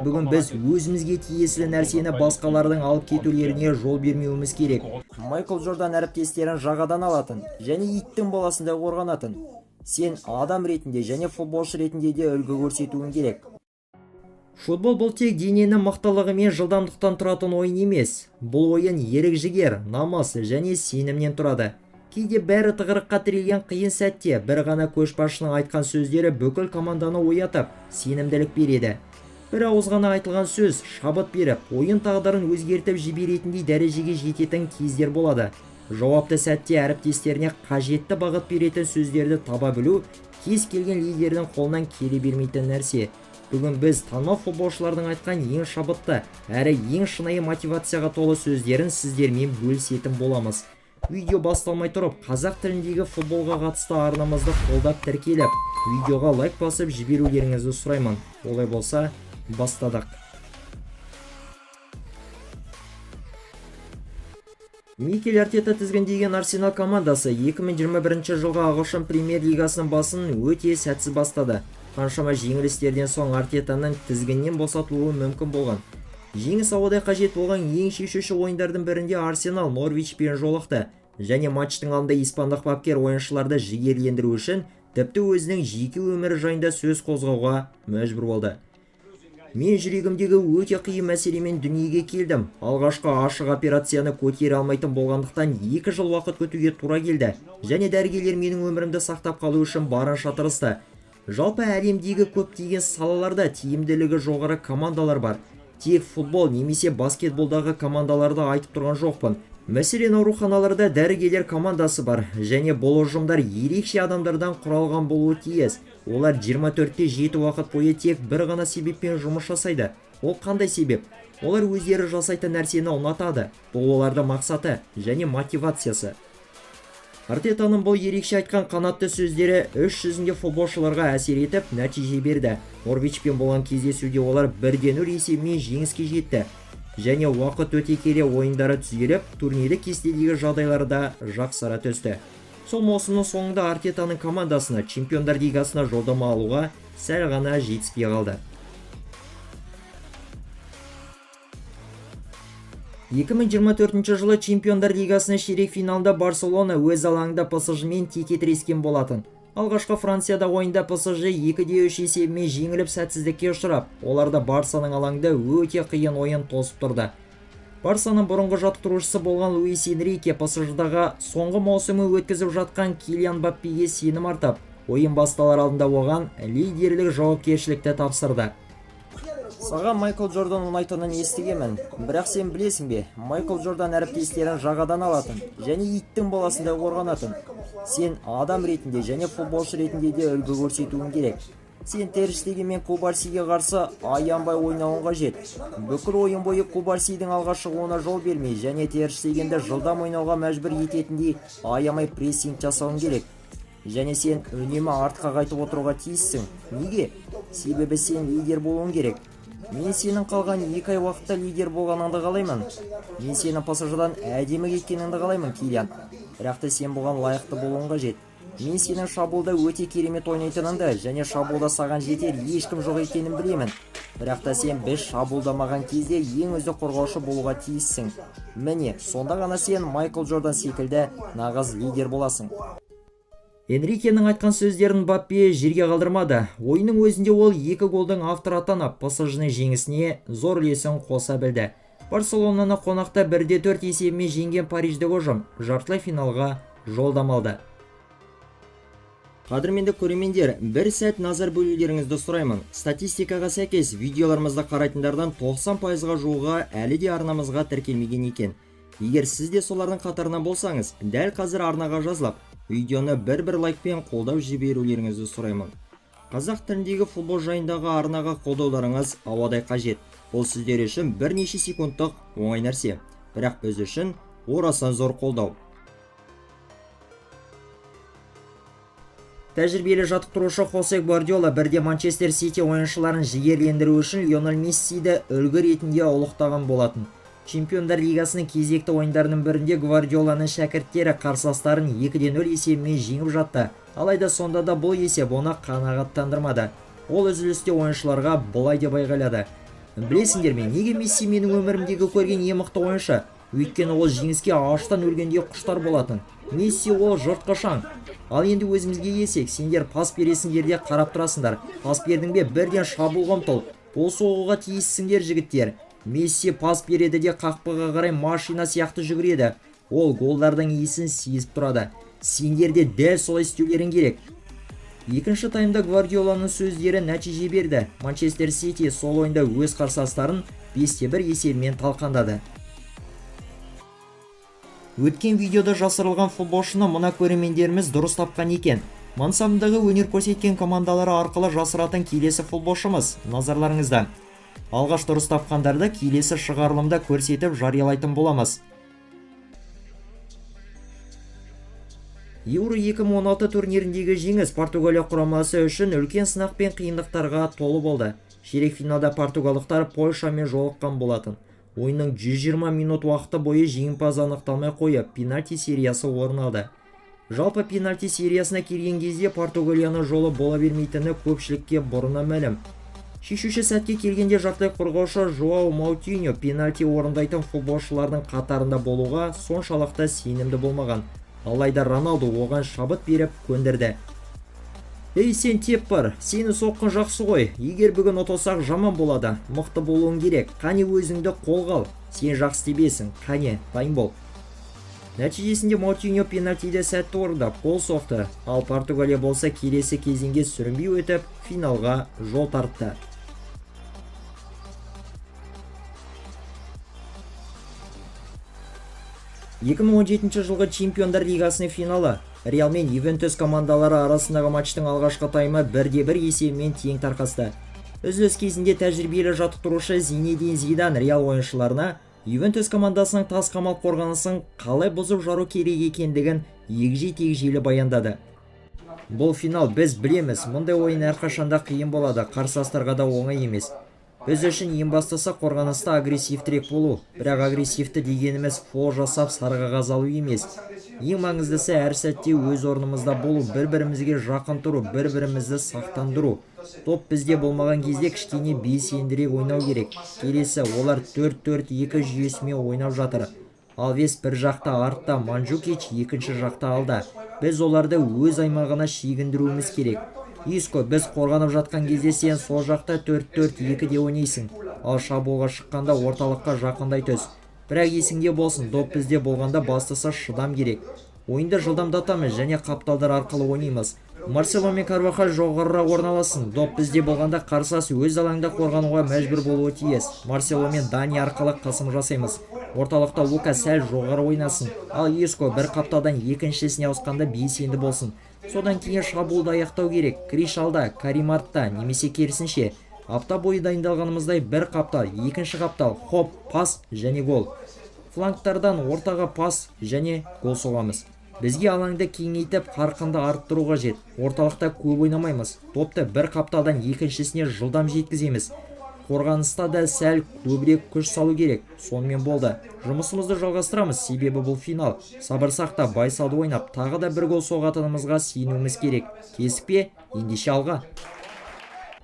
Бүгін біз өзімізге тиесілі нәрсені басқалардың алып кетулеріне жол бермеуіміз керек. Майкл Джордан әріптестерін жағадан алатын және иттің баласындай қорғанатын. Сен адам ретінде және футболшы ретінде де үлгі көрсетуің керек. Футбол бұл тек дененің мықтылығы мен жылдамдықтан тұратын ойын емес. Бұл ойын ерік-жігер, намыс және сенімнен тұрады. Кейде бәрі тығырыққа тірелген қиын сәтте бір ғана көшбасшының айтқан сөздері бүкіл команданы оятып, сенімділік береді. Бір ауыз ғана айтылған сөз шабыт беріп, ойын тағдырын өзгертіп жіберетіндей дәрежеге жететін кездер болады. Жауапты сәтте әріптестеріне қажетті бағыт беретін сөздерді таба білу кез келген лидердің қолынан келе бермейтін нәрсе. Бүгін біз танымал футболшылардың айтқан ең шабытты, әрі ең шынайы мотивацияға толы сөздерін сіздермен бөлісетін боламыз. Видео басталмай тұрып, қазақ тіліндегі футболға қатысты арнамызды қолдап тіркеліп, видеоға лайк басып жіберулеріңізді сұраймын. Олай болса, бастадық. Микель Артета тізгіндеген Арсенал командасы 2021 жылғы ағылшын премьер-лигасының басын өте сәтсіз бастады. Қаншама жеңілістерден соң Артетаның тізгіннен босатылуы мүмкін болған. Жеңіс ауадай қажет болған ең шешуші ойындардың бірінде Арсенал Норвичпен жолықты. Және матчтың алдында испандық бапкер ойыншыларды жігерлендіру үшін тіпті өзінің жеке өмірі жайында сөз қозғауға мәжбүр болды. Мен жүрегімдегі өте қиын мәселемен дүниеге келдім. Алғашқы ашық операцияны көтере алмайтын болғандықтан 2 жыл уақыт күтуге тура келді. Және дәрігерлер менің өмірімді сақтап қалу үшін барынша тырысты. Жалпы әлемдегі көптеген салаларда тиімділігі жоғары командалар бар. Тек футбол немесе баскетболдағы командаларды айтып тұрған жоқпын. Мәселен, ауруханаларда дәрігерлер командасы бар және бұл ұжымдар ерекше адамдардан құралған болуы тиіс. Олар 24/7 уақыт бойы тек бір ғана себеппен жұмыс жасайды. Ол қандай себеп? Олар өздері жасайтын нәрсені ұнатады. Бұл олардың мақсаты және мотивациясы. Артетаның бұл ерекше айтқан қанатты сөздері іс жүзінде футболшыларға әсер етіп, нәтиже берді. Норвичпен болған кездесуде олар 1-0 есебімен жеңіске жетті. Және уақыт өте келе ойындары түзеліп, турнирлік кестедегі жағдайлары да жақсара түсті. Сол маусымның соңында Артетаның командасына Чемпиондар лигасына жолдама алуға сәл ғана жетіспей қалды. 2024 жылы Чемпиондар лигасының ширек финалында Барселона өз алаңында ПСЖ-мен теке тірескен болатын. Алғашқы Францияда ойында ПСЖ 2-3 есебімен жеңіліп сәтсіздікке ұшырап, оларды Барсаның алаңында өте қиын ойын тосып тұрды. Барсаның бұрынғы жаттықтырушысы болған Луис Энрике ПСЖ-дағы соңғы маусымы өткізіп жатқан Килиан Мбаппеге сенім артып, ойын басталар алдында оған лидерлік жауапкершілікті тапсырды. Саған Майкл Джордан ұнайтынын естігемін, бірақ сен білесің бе, Майкл Джордан әріптестерін жағадан алатын және иттің баласындай қорғанатын. Сен адам ретінде және футболшы ретінде де үлгі көрсетуің керек. Сен Тер Штеген мен Кубарсиге қарсы аянбай ойнауың қажет. Бүкіл ойын бойы Кубарсидің алға шығуына жол бермей және Тер Штегенді жылдам ойнауға мәжбүр ететіндей аямай прессинг жасауың керек. Және сен үнемі артқа қайтып отыруға тиіссің. Неге? Себебі сен лидер болуың керек. Мен сенің қалған 2 ай уақытта лидер болғаныңды қалаймын. Мен сенің ПСЖ-дан әдемі кеткеніңді қалаймын, Килиан. Бірақ та сен бұған лайықты болуың қажет. Мен сенің шабуылда өте керемет ойнайтыныңды және шабуылда саған жетер ешкім жоқ екенін білемін. Бірақ та сен біз шабуылдамаған кезде ең үздік қорғаушы болуға тиіссің. Міне, сонда ғана сен Майкл Джордан секілді нағыз лидер боласың. Энрикенің айтқан сөздерін Мбаппе жерге қалдырмады. Ойынның өзінде ол 2 голдың авторы атанып, ПСЖ-ның жеңісіне зор үлесін қоса білді. Барселонаны қонақта 1-4 есебімен жеңген Париждік ұжым жартылай финалға жолдама алды. Қадірменді көрермендер, бір сәт назар бөлулеріңізді сұраймын. Статистикаға сәйкес видеоларымызды қарайтындардан 90%-ға жуығы әлі де арнамызға тіркелмеген екен. Егер сіз де солардың қатарынан болсаңыз, дәл қазір арнаға жазылып, видеоны бір-бір лайкпен қолдау жіберулеріңізді сұраймын. Қазақ тіліндегі футбол жайындағы арнаға қолдауларыңыз ауадай қажет. Бұл сіздер үшін бірнеше секундтық оңай нәрсе, бірақ біз үшін орасан зор қолдау. Тәжірибелі жаттықтырушы Хосе Гвардиола бірде Манчестер Сити ойыншыларын жігерлендіру үшін Лионель Мессиді үлгі ретінде ұлықтаған болатын. Чемпиондар лигасының кезекті ойындарының бірінде Гвардиоланың шәкірттері қарсыластарын 2-0 есебімен жеңіп жатты. Алайда сонда да бұл есеп оны қанағаттандырмады. Ол үзілісте ойыншыларға былай деп айғайлады: Білесіңдер ме, неге Месси менің өмірімдегі көрген ең мықты ойыншы? Өйткені ол жеңіске аштан өлгендей құштар болатын. Месси ол жыртқыш аң. Ал енді өзімізге келсек, сендер пас бересіңдер де қарап тұрасыңдар. Пас бердің бе, бірден шабуылға ұмтыл. Гол соғуға тиіссіңдер, жігіттер. Месси пас береді де қақпаға қарай машина сияқты жүгіреді. Ол голдардың иісін сезіп тұрады. Сендер де дәл солай істеулерің керек. Екінші таймда Гвардиоланың сөздері нәтиже берді. Манчестер Сити сол ойында өз қарсыластарын 5-1 есебімен талқандады. Өткен видеода жасырылған футболшыны мына көрермендеріміз дұрыс тапқан екен. Мансабындағы өнер көрсеткен командалары арқылы жасыратын келесі футболшымыз назарларыңызда. Алғаш дұрыс тапқандарды келесі шығарылымда көрсетіп жариялайтын боламыз. Еуро 2016 турниріндегі жеңіс Португалия құрамасы үшін үлкен сынақ пен қиындықтарға толы болды. Ширек финалда португалдықтар Польшамен жолыққан болатын. Ойынның 120 минут уақыты бойы жеңімпаз анықталмай қойып, пенальти сериясы орын алды. Жалпы пенальти сериясына келген кезде Португалияның жолы бола бермейтіні көпшілікке бұрыннан мәлім. Шешуші сәтке келгенде жартылай қорғаушы Жоау Маутиньо пенальти орындайтын футболшылардың қатарында болуға соншалықты сенімді болмаған. Алайда Роналду оған шабыт беріп көндірді. Ей сен теп бар, сені соққын жақсы ғой. Егер бүгін ұтылсақ жаман болады. Мықты болуың керек. Қане өзіңді қолға ал. Сен жақсы тебесің. Қане, дайын бол. Нәтижесінде Маутиньо пенальтиді сәтті орындап гол соқты. Ал Португалия болса келесі кезеңге сүрінбей өтіп, финалға жол тартты. 2017 жылғы Чемпиондар Лигасының финалы. Реал мен Ювентус командалары арасындағы матчтың алғашқы таймы 1-1 есебімен тең тарқасты. Үзіліс кезінде тәжірибелі жаттықтырушы Зинедин Зидан Реал ойыншыларына Ювентус командасының тас қамал қорғанысын қалай бұзып жару керек екендігін егжей-тегжейлі баяндады. Бұл финал, біз білеміз, мұндай ойын әрқашанда қиын болады, қарсыластарға да оңай емес. Біз үшін ең бастысы қорғаныста агрессивтірек болу. Бірақ агрессивті дегеніміз фол жасап сары қағаз алу емес. Ең маңыздысы әр сәтте өз орнымызда болу, бір-бірімізге жақын тұру, бір-бірімізді сақтандыру. Топ бізде болмаған кезде кішкене белсендірек ойнау керек. Келесі олар 4-4-2 жүйесімен ойнап жатыр. Алвес бір жақта артта, Манджукич екінші жақта алда. Біз оларды өз аймағына шегіндіруіміз керек. Иско, біз қорғанып жатқан кезде сен сол жақта 4-4-2-де ойнайсың. Ал шабуылға шыққанда орталыққа жақындай түс. Бірақ есіңде болсын, доп бізде болғанда бастысы шыдам керек. Ойынды жылдамдатамыз және қапталдар арқылы ойнаймыз. Марсело мен Карвахаль жоғарырақ орналассын. Доп бізде болғанда қарсылас өз алаңда қорғануға мәжбүр болуы тиіс. Марсело мен Дани арқылы қысым жасаймыз. Орталықта Лука сәл жоғары ойнасын. Ал Иско бір қапталдан екіншісіне ауысқанда белсенді болсын. Содан кейін шабуылды аяқтау керек. Криш алда, Карим артта, немесе керісінше. Апта бойы дайындалғанымыздай бір қаптал, екінші қаптал, хоп, пас және гол. Флангтардан ортаға пас және гол соғамыз. Бізге алаңды кеңейтіп, қарқынды арттыру қажет. Орталықта көп ойнамаймыз. Топты бір қапталдан екіншісіне жылдам жеткіземіз. Қорғаныста да сәл көбірек күш салу керек. Сонымен болды. Жұмысымызды жалғастырамыз, себебі бұл финал. Сабыр сақта, байсалды ойнап, тағы да бір гол соғатынымызға сенуіміз керек. Келістік пе? Ендеше алға.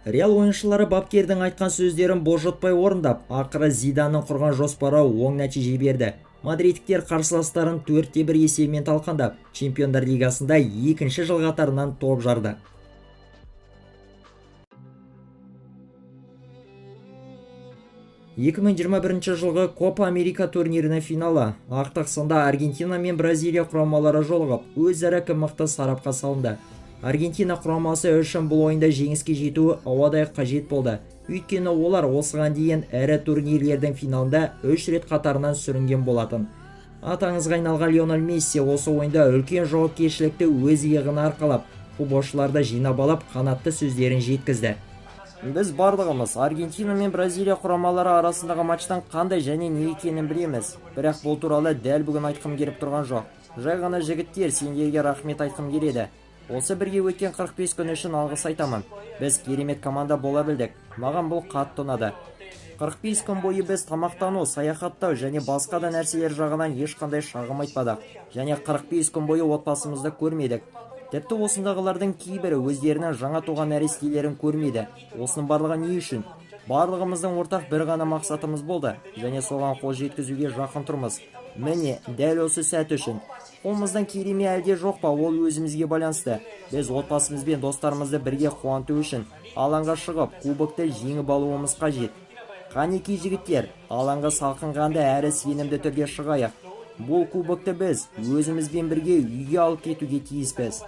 Реал ойыншылары бапкердің айтқан сөздерін бұлжытпай орындап, ақыры Зиданның құрған жоспары оң нәтиже берді. Мадридтіктер қарсыластарын 4-1 есебімен талқандап, Чемпиондар Лигасында екінші жыл қатарынан топ жарды. 2021 жылғы Копа Америка турнирінің финалы. Ақтық сында Аргентина мен Бразилия құрамалары жолығып, өзара кім мықты сарапқа салынды. Аргентина құрамасы үшін бұл ойында жеңіске жетуі ауадай қажет болды. Өйткені олар осыған дейін ірі турнирлердің финалында 3 рет қатарынан сүрінген болатын. Атаңызға айналған Лионель Месси осы ойында үлкен жауапкершілікті өз иығына арқалап, футболшыларды жинап алып, қанатты сөздерін жеткізді. Біз барлығымыз Аргентина мен Бразилия құрамалары арасындағы матчтан қандай және не екенін білеміз. Бірақ бұл туралы дәл бүгін айтқым келіп тұрған жоқ. Жай ғана жігіттер, сендерге рахмет айтқым келеді. Осы бірге өткен 45 күн үшін алғыс айтамын. Біз керемет команда бола білдік. Маған бұл қатты ұнады. 45 күн бойы біз тамақтану, саяхаттау және басқа да нәрселер жағынан ешқандай шағым айтпадық. Және 45 күн бойы отбасымызды көрмедік. Тіпті осындағылардың кейбірі өздерінің жаңа туған нәрестелерін көрмеді. Осының барлығы не үшін? Барлығымыздың ортақ бір ғана мақсатымыз болды және соған қол жеткізуге жақын тұрмыз. Міне, дәл осы сәт үшін. Қолымыздан келе ме әлде жоқ па, ол өзімізге байланысты. Біз отбасымыз бен достарымызды бірге қуанту үшін алаңға шығып, кубокты жеңіп алуымыз қажет. Қанекей жігіттер, алаңға салқынқанды әрі сенімді түрде шығайық. Бұл кубокты біз өзімізбен бірге үйге алып кетуге тиіспіз.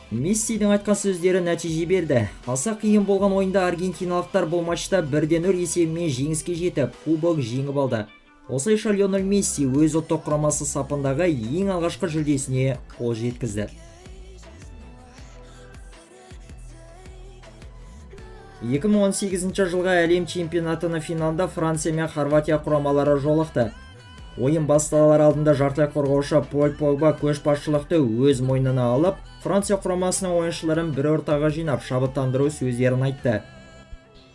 Мессидің айтқан сөздері нәтиже берді. Аса қиын болған ойында аргентиналықтар бұл матчта 1-0 есебімен жеңіске жетіп, кубок жеңіп алды. Осылайша Лионель Месси өз ұлттық құрамасы сапындағы ең алғашқы жүлдесіне қол жеткізді. 2018 жылғы әлем чемпионатының финалында Франция мен Хорватия құрамалары жолықты. Ойын басталар алдында жартылай қорғаушы Поль Погба көшбасшылықты өз мойнына алып, Франция құрамасының ойыншыларын бір ортаға жинап, шабыттандыру сөздерін айтты.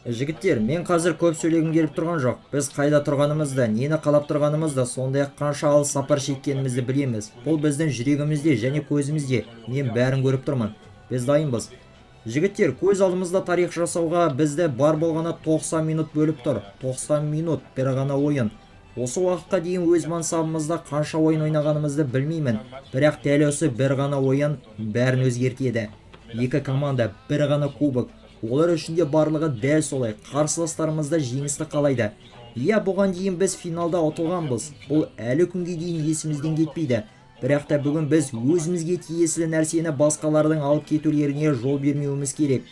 Жігіттер, мен қазір көп сөйлегім келіп тұрған жоқ. Біз қайда тұрғанымызды, нені қалап тұрғанымызды, сондай-ақ қанша алыс сапар шеккенімізді білеміз. Бұл біздің жүрегімізде және көзімізде. Мен бәрін көріп тұрмын. Біз дайынбыз. Жігіттер, көз алдымызда тарих жасауға бізді бар болғаны 90 минут бөліп тұр. 90 минут бір ғана ойын. Осы уақытқа дейін өз мансабымызда қанша ойын ойнағанымызды білмеймін, бірақ дәл осы бір ғана ойын бәрін өзгертеді. Екі команда, бір ғана кубок. Олар үшін де барлығы дәл солай, қарсыластарымыз да жеңісті қалайды. Иә, бұған дейін біз финалда ұтылғанбыз. Бұл әлі күнге дейін есімізден кетпейді. Бірақ та бүгін біз өзімізге тиесілі нәрсені басқалардың алып кетулеріне жол бермеуіміз керек.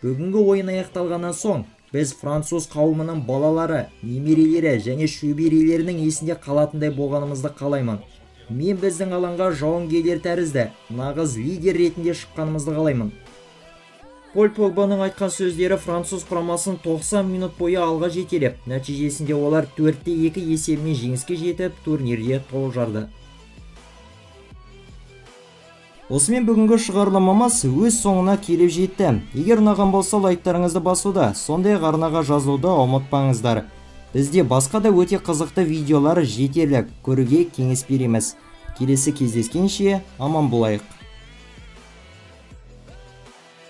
Бүгінгі ойын аяқталғаннан соң біз француз қауымының балалары, немерелері және шөберелерінің есінде қалатындай болғанымызды қалаймын. Мен біздің алаңға жауынгерлер тәрізді, нағыз лидер ретінде шыққанымызды қалаймын. Поль Погбаның айтқан сөздері француз құрамасын 90 минут бойы алға жетелеп, нәтижесінде олар 4-2 есебімен жеңіске жетіп, турнирде топ жарды. Осымен бүгінгі шығарылымымыз өз соңына келіп жетті. Егер ұнаған болса, лайктарыңызды басуды, сондай-ақ арнаға жазылуды ұмытпаңыздар. Бізде басқа да өте қызықты видеолар жетерлік, көруге кеңес береміз. Келесі кездескенше аман болайық.